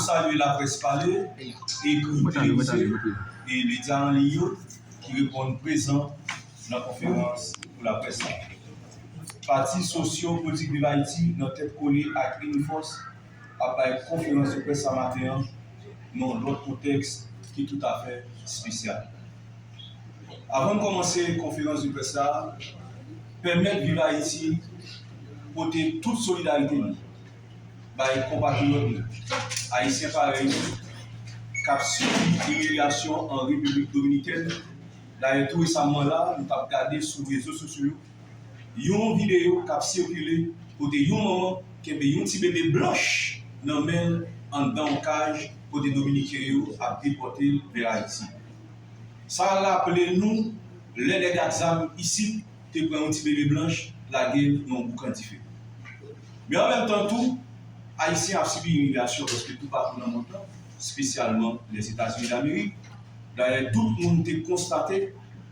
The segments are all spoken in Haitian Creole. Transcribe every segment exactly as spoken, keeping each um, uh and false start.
Salye laprès pale, ekri, televize, e medya an liy yo ki reponn prezan nan konferans pou laprès la. Pati sosyo politik Viv Ayiti nan tèt kole ak Inifòs ap bay konferans de près sa maten an nan yon lòt kontèks ki toutafè espesyal. Avan n kòmanse konferans de près sa a, pèmèt Viv Ayiti pote tout solidarite nou bay konpatriyòt nou, Ayisyen parèy nou, k ap sibi imilyasyon an Repiblik Dominikèn. Dayè, tou resaman la, nou t ap gade sou rezo sosyo yo yon videyo k ap sikile kote yon manman kenbe yon ti bebe blanch nan men l anndan yon kaj kote Dominiken yo ap depòte l vè Ayiti. Sa raple nou lè nèg ak zam isit te pran yon ti bebe blanch, lage l nan yon boukan dife. Men an menm tan tou, Ayisyen ap sibi imilyasyon prèske toupatou nan mond lan, espesyalman Lèzetazini Damerik. Dayè, tout moun te konstate,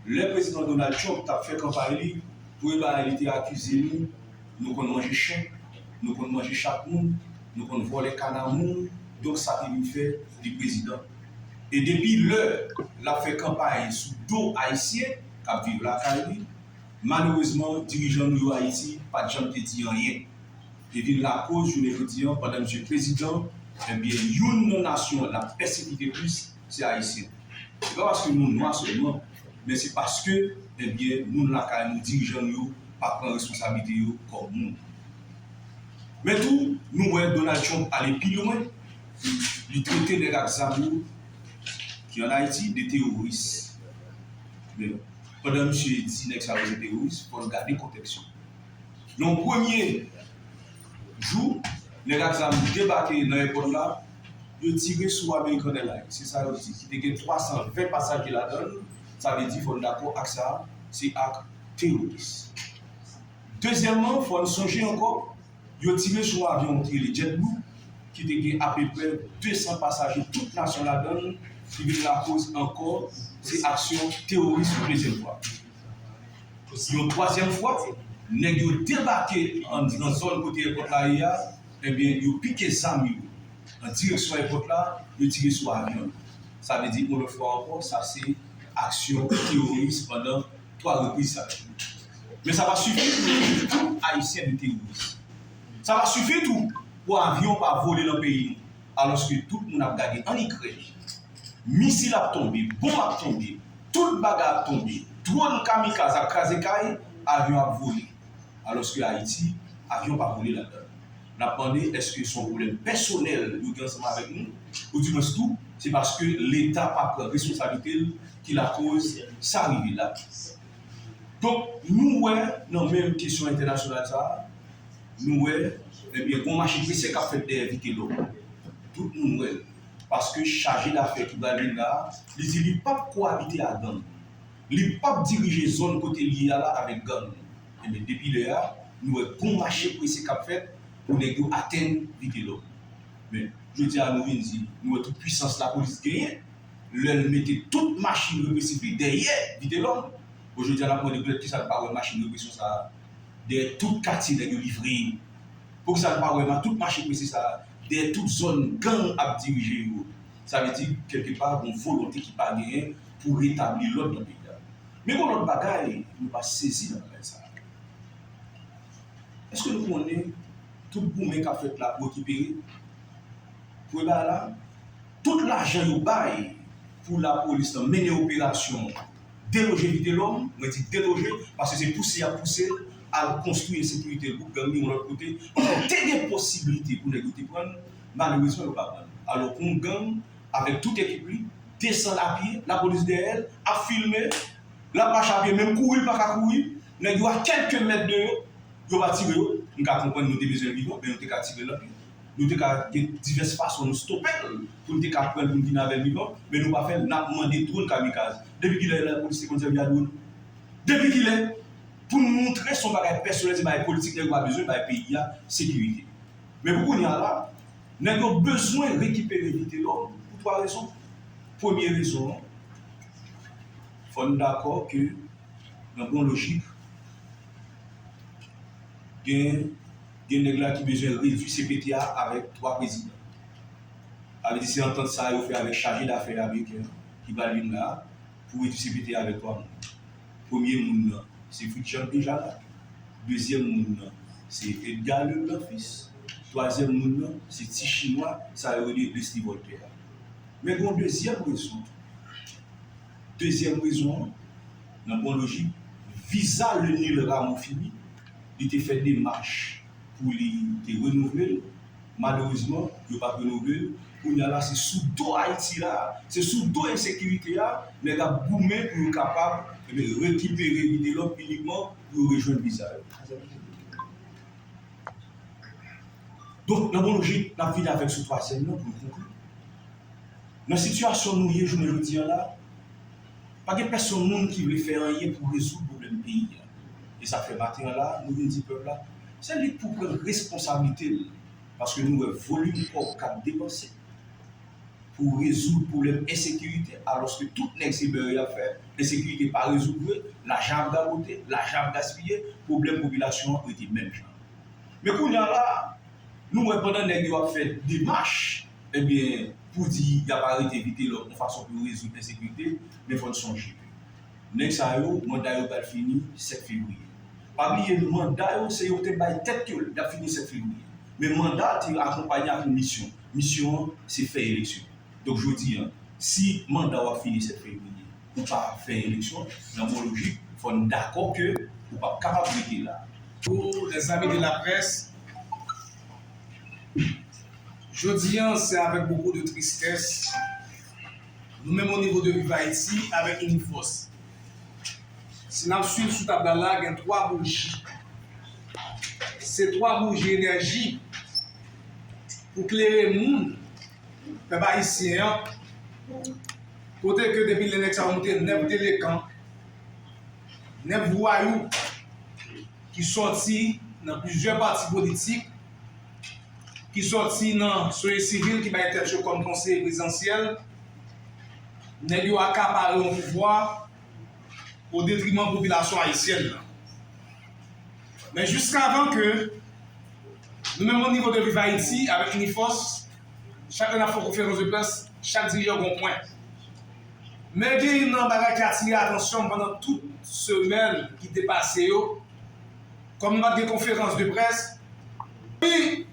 lè Prezidan Donald Trump t ap fè kanpay li, premye bagay li te akize nou, nou konn manje chen, nou konn manje chat moun, nou konn vòlè kana moun, donk sa te vin fè li prezidan. E depi lè l ap fè kanpay sou do Ayisyen k ap viv lakay li, malerezman, dirijan nou yo Ayiti pa t janm te di anyen. Li vin lakoz, jounen jodi a, pandan misye prezidan, ebyen, youn nan nasyon l ap pèsekite plis, se Ayisyen. Se pa paske nou nwa sèlman, men se paske, ebyen, moun lakay nou, dirijan nou yo, pa pran responsablite yo kòm moun. Men tou, nou wè Donald Trump ale pi lwen, li trete nèg ak zam yo ki ann Ayiti de teworis. Men, pandan misye di nèg sa yo se teworis, fò n gade kontèks yo. Nan premye jou, nèg ak zam debake nan èpòt la, yo tire sou American Airlines, se sa yo di, ki te gen twa san ven pasaje ladan l, sa vle di, fò n dakò ak sa, se ak teworis. Dezyèmman, fò n sonje ankò, yo tire sou yon avyon ki rele JetBlue, ki te gen apeprè de san pasaje, tout nasyon ladan l, ki vin lakoz ankò, se aksyon teworis yon dezyèm fwa. Yon twazyèm fwa, nèg yo debake an, nan zòn kote èpòt la ye a, ebyen, yo pike zam yo an direksyon èpòt la, yo tire sou avyon yo. Sa vle di, yon lòt fwa ankò, sa se aksyon teworis pandan twa repriz sa yo. Men sa pa sifi pou tout Ayisyen de teworis. Sa pa sifi tou pou avyon pa vole nan peyi nou, alòske tout moun ap gade ann Ikrèn. Misil ap tonbe, bonm ap tonbe, tout bagay ap tonbe, dwòn kamikaz ap kraze kay, avyon ap vole. Alòske Ayiti, avyon pa vole ladan l. N ap mande, èske se yon pwoblèm pèsonèl yo gen ansanm avèk nou, oudimwens tou, se paske Leta pa pran responsablite l ki lakoz sa rive la. Donk, nou wè nan menm kesyon entènasyonal sa a, nou wè, ebyen, gon mache prese k ap fèt dèyè Vitelhomme. Tout moun wè l. Paske chaje dafè ki pral vin la a, li di li p ap kowabite ak gang. Li p ap dirije zòn kote li ye a la avèk gang. Ebyen, depi lè a, nou wè gon mache prese k ap fèt pou nèg yo atenn Vitelhomme. Men, jodi a, nou vin di, nou wè tout pwisans lapolis genyen, lè l mete tout machin represif li dèyè Vitelhomme. Bon, jodi a, n ap mande poutèt kisa n pa wè machin represyon sa a dèyè tout katye nèg yo livre yo? Poukisa n pa wè ma-, tout mache prese sa a dèyè tout zòn gang ap dirije yo? Sa vle di, kèlkepa, gon volonte ki pa genyen pou retabli lòd nan peyi a. Men gon lòt bagay, nou pa sezi nan bagay sa a. Èske nou konnen tout goumen k ap fèt la pou rekipere? Premye bagay la, tout lajan yo bay pou lapolis lan mennen operasyon deloje Vitelhomme, mwen di deloje, paske se pouse y ap pouse l al konstwi ensekirite l, gwoup gang li yon lòt kote. Paske te gen posiblite pou nèg yo te pran l, malerezman yo pa pran l. Alò, pou yon gang, avèk tout ekip li, desann a pye, lapolis dèyè l, ap filme, l ap mache a pye, menm kouri l pa ka kouri, nèg yo a kèlke mèt de yo, yo pa tire yo, m ka konprann nou te bezwen l vivan, men nou te ka tire l anpil. Nou te ka gen divès fason nou stope l, pou n te ka pran l, pou n vin avè l vivan, men nou pa fè l, n ap mande dwòn kamikaz. Depi kilè lapolis te konn sèvi a dwòn? Depi kilè? Pou n montre se yon bagay pèsonèl, se bagay politik, nèg yo pa bezwen bay peyi a sekirite. Men pou kounye a la, nèg yo bezwen rekipere Vitelhomme pou twa rezon. Premye rezon an, fò n dakò ke nan bon lojik, gen, gen nèg la ki bezwen redui C P T a avèk twa prezidan. Sa vle di se antant sa yo fè avèk chaje dafè ameriken an ki pral vin la a pou redwi C P T avèk twa moun. Premye moun nan, se Fritz Jean k deja la. Dezyèm moun nan, se Edgar Leblanc Fils. Twazyèm moun nan, se ti chinwa, sa yo rele Leslie Voltaire. Men gen yon dezyèm rezon. Dezyèm rezon an, nan bon lojik, viza Lenil Rameau Philippe, li te fè demach pou li te renouvle l. Malerezman, yo pa t renouvle l. Kounye a la, se sou do Ayiti la, se sou do ensekirite a, nèg ap goumen pou yo kapab, ebyen, rekipere Vitelhomme inikman pou yo rejwenn viza yo. Donk, nan bon lojik, n ap vin avèk sou twazyèm nan pou n konkli. Nan sitiyasyon nou ye jounen jodi a la, pa gen pèsonn moun ki vle fè anyen pou rezoud pwoblèm peyi a. E sa k fè maten an la, nou vin di pèp la, se li k pou pran responsablite l, paske nou wè volim kòb k ap depanse pou rezoud pwoblèm ensekirite, alòske tout nèg se bere y ap fè, ensekirite pa rezoud vre, lajan ap gagote, lajan ap gaspiye, pwoblèm popilasyon an rete menm jan. Men kounye a la, nou wè pandan nèg yo ap fè demach, ebyen, pou di y ap arete Vitelhomme yon fason pou yo rezoud ensekirite, men fò n sonje ke nèg sa yo, manda yo pral fini sèt fevriye. Pa bliye, manda yo, se yo te bay tèt yo l, y ap fini sèt fevriye. Men manda te akonpanye ak yon misyon. Misyon an, se fè eleksyon. Donk, jodi a, si manda w ap fini sèt fevriye, ou pa fè eleksyon, nan bon lojik, fò n dakò ke ou p ap kapab rete la. Pour les amis de la presse, jodi a, c'est avec beaucoup de tristesse, nou menm au niveau de Vive Haïti, avec Inifos, si n ap swiv sou tab la la, gen twa bouji. Se twa bouji enèji pou klere moun pèp ayisyen an, kote ke depi lè nèg sa yo moute nèf delekan, nèf vwayou ki sòti nan plizyè pati politik, ki sòti nan sosyete sivil ki bay tèt yo kòm konseye prezidansyèl, nèg yo akapare yon pouvwa o detriman popilasyon ayisyèn nan. Men jiskavan ke nou menm o nivo de Viv Ayiti avèk Inifòs, chak lè n ap fè konferans de près, chak dirijan gen yon pwen. Men gen youn nan bagay ki atire atansyon m pandan tout semèn ki te pase yo, kòm nou pa t gen konferans de près, wi,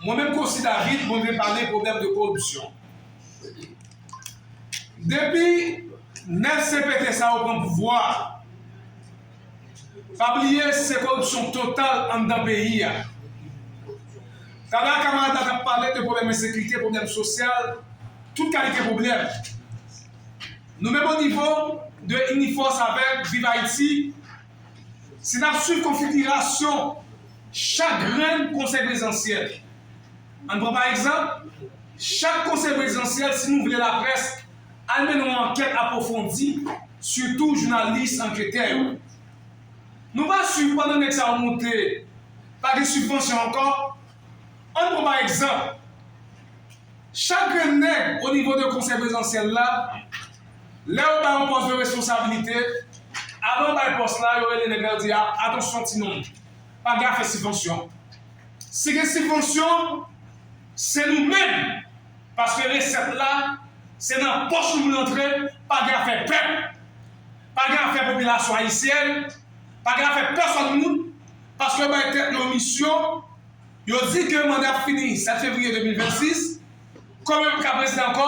mwen menm Cossy David, mwen vle pale pwoblèm de koripsyon. Depi nèf C P T sa yo pran pouvwa a, pa bliye se koripsyon total anndan peyi a. Talè a kamarad la t ap pale de pwoblèm ensekirite, pwoblèm sosyal, tout kalite pwoblèm. Nou menm o nivo de Inifòs avèk Viv Ayiti, si n ap swiv konfigirasyon chak grenn konsèy prezidansyèl, ann pran pa egzanp, chak konsèy prezidansyèl, si nou vle laprès al mennen yon ankèt apwofondi, sitou jounalis anketè yo. Nou pa swiv pandan nèg sa yo moute, pa gen sibvansyon ankò. Ann pran pa egzanp, chak grenn nèg o nivo de konsèy prezidansyèl la, lè yo ba yon pòs de responsablite, avan yo bay pòs la, yo rele nèg la, yo di, "A, atansyon, ti nonm, pa gen afè sibvansyon. Si gen sibvansyon, se nou menm, paske resèt la, se nan pòch nou pou l antre, pa gen afè pèp, pa gen afè popilasyon ayisyèn, pa gen afè pèsòn moun, paske yo bay tèt yo misyon." Yo di ke manda ap fini sèt fevriye de mil vennsis, kòm yo p ka prezidan ankò,